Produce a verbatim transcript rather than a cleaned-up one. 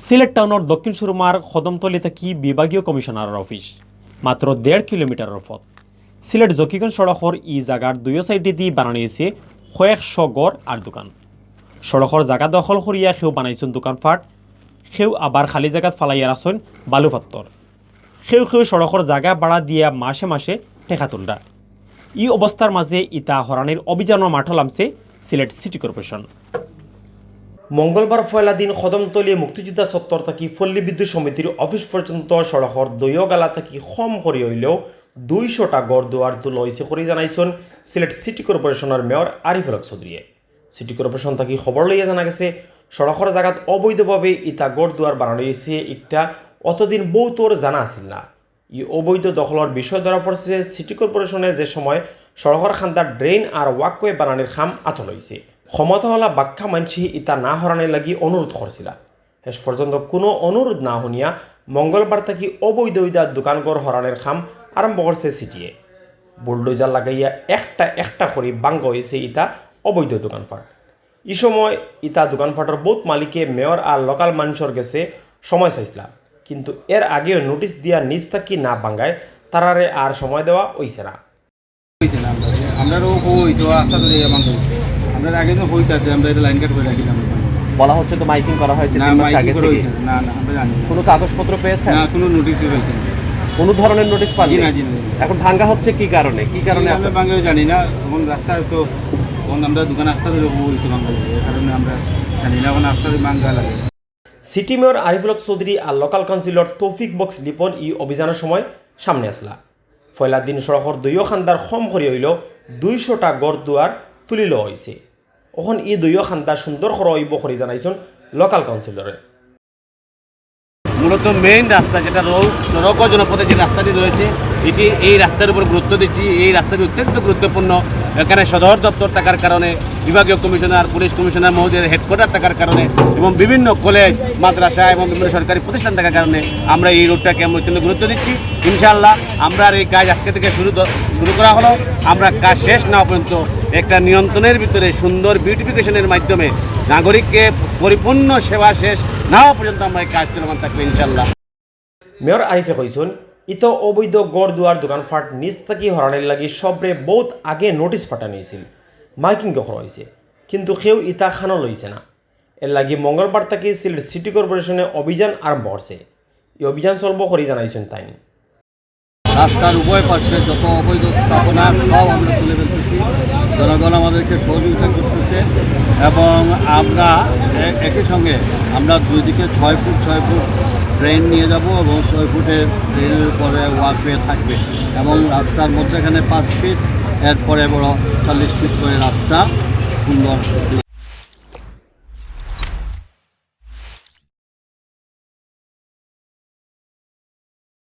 সিলেট টাউনর দক্ষিণ সুরমার কদমতলি থাকি বিভাগীয় কমিশনারর অফিস, মাত্র দেড় কিলোমিটারর পথ। সিলেট জকিগঞ্জ সড়কর ই জাগার দুইও সাইডেদি বানানি অইছে কয়েকশো ঘর আর দোকান। সড়কর জাগা দখল করিয়া কেউ বানাইছইন দোকানপাট, কেউ আবার খালি জাগাত ফালাইয়া রাখছইন বালু পাত্তর। কেউ কেউ সড়কর জাগা ভাড়া দিয়া মাসে মাসে টেকা তুলরা। ই অবস্থার মাঝে ইতা হরানির অভিযানর মাঠো লামছে সিলেট সিটি কর্পোরেশন। মঙ্গলবার পয়লা দিন কদমতলী মুক্তিযোদ্ধা চত্বর থাকি পল্লী বিদ্যুৎ সমিতির অফিস পর্যন্ত সড়কর দুইও গালা থাকি কম করি অইলেও দুইশোটা ঘর দুয়ার তুলা অইছে করি জানাইছইন সিলেট সিটি কর্পোরেশনর মেয়র আরিফুল হক চৌধুরীয়ে। সিটি কর্পোরেশন থাকি খবর লইয়া জানা গেছে, সড়কর জাগাত অবৈধভাবে ইতা ঘর দুয়ার বানানি অইছে ইকটা অতদিন বউতর জানা আছিল না। ই অবৈধ দখলর বিষয় ধরা পড়ছে সিটি কর্পোরেশনে যে সময় সড়কর কান্দাত ড্রেন আর ওয়াকওয়ে বানানির কাম আতো লইছে। ক্ষমতাওয়ালা বাক্কা মানষে ইতা না হরানির লাগি অনুরোধ করছিলা। শেষ পর্যন্ত কুনু অনুরোধ না হুনিয়া মঙ্গলবার থাকি অবৈধ ইতা দোকানঘর হরানির কাম আরম্ভ করছে সিটিয়ে। বুলডোজার লাগাইয়া একটা একটা করি ভাঙ্গা অইছে ইতা অবৈধ দোকানপাট। ই সময় ইতা দোকানপাটর বউত মালিকে মেয়র আর লোকাল মানষর গেছে সময় চাইছিলা, কিন্তু এর আগেও নোটিশ দিয়া নিজ থাকি না ভাঙ্গায় তারারে আর সময় দেওয়া অইছে না। অইছে না, আমরা, আমরারও কওয়া অইছে, ও আস্তা ধরে আমার অইছে। আমরা আগে তো কইতা যে আমরা এটা লাইন কাট করে রাখি না। বলা হচ্ছে তো মাইকিং করা হয়েছে না, তিন মাস মাইকিং আগে করা থেকে। অইছে না। না, না, আমরা জানি না। কোনো কাগজপত্র পেয়েছেন? না, কোনো নোটিশই পাইছি না। কোনো ধরনের নোটিশ পাননি? জি না, জি না, জি না। এখন ভাঙ্গা হচ্ছে কি কারণে? কি কারণে জি, আমরা আপনার ভাঙ্গাও জানি না। এখন রাস্তা তো, এখন আমরা দোকান আস্তা ধরে বলছি ভাঙ্গা লাগে, এই কারণে আমরা জানি না এখন আস্তা ধরে ভাঙ্গা লাগে। সিটি মেয়র আরিফুল হক চৌধুরী আর লোকাল কাউন্সিলর তৌফিক বক্স লিপন ই অভিযানর সময় সামনে আছলা। পয়লা দিন সড়কর দুইও কান্দার কম করি অইলেও দুইশোটা ঘর দুয়ার তুলি লওয়া অইছে। অখন ই দুইও কান্দা সুন্দর করা অইবো করি জানাইছইন লোকাল কাউন্সিলরে। মূলত মেইন রাস্তা যেটা রোড, সড়ক ও জনপথে যে রাস্তাটি রয়েছে, এটি, এই রাস্তার উপর গুরুত্ব দিচ্ছি। এই রাস্তাটি অত্যন্ত গুরুত্বপূর্ণ। এখানে সদর দপ্তর থাকার কারণে, বিভাগীয় কমিশনার, পুলিশ কমিশনার মহোদয়ের হেডকোয়ার্টার থাকার কারণে এবং বিভিন্ন কলেজ, মাদ্রাসা এবং বিভিন্ন সরকারি প্রতিষ্ঠান থাকার কারণে আমরা এই রোডটাকে আমরা অত্যন্ত গুরুত্ব দিচ্ছি। ইনশাআল্লাহ আমরা এই কাজ আজকে থেকে শুরু দ-, শুরু করা হলো। আমরা কাজ শেষ না হওয়া পর্যন্ত একটা নিয়ন্ত্রণের ভিতরে সুন্দর বিউটিফিকেশনের মাধ্যমে নাগরিককে পরিপূর্ণ সেবা শেষ না হওয়া পর্যন্ত আমরা এই কাজ চলমান থাকবে ইনশাআল্লাহ। মেয়র আরিফে কইছইন, ইতো অবৈধ ঘর দুয়ার দোকানপাট নিজ থাকি হরানির লাগি সবরে বউত আগে নোটিশ পাঠানি অইছিল, মাইকিংও করা অইছে, কিন্তু কেউ ইতা খানো লইছে না। এর লাগি মঙ্গলবার থাকি সিলেট সিটি কর্পোরেশনে অভিযান আরম্ভ করছে। ই অভিযান চলবো করি জানাইছইন তাইন। রাস্তার উভয় পার্শ্বে যত অবৈধ স্থাপনা সব আমরা তুলে ফেলতেছি, জনগণ আমাদেরকে সহযোগিতা করতেছে এবং আমরা এ-, একই সঙ্গে আমরা দুই দিকে ছয় ফুট ছয় ফুট ড্রেন নিয়ে যাব এবং ছয় ফুটের ড্রেনের উপরে ওয়াকওয়ে থাকবে এবং রাস্তার মধ্যেখানে পাঁচ ফিট, এরপরে বড় চল্লিশ ফিট করে রাস্তা সুন্দর।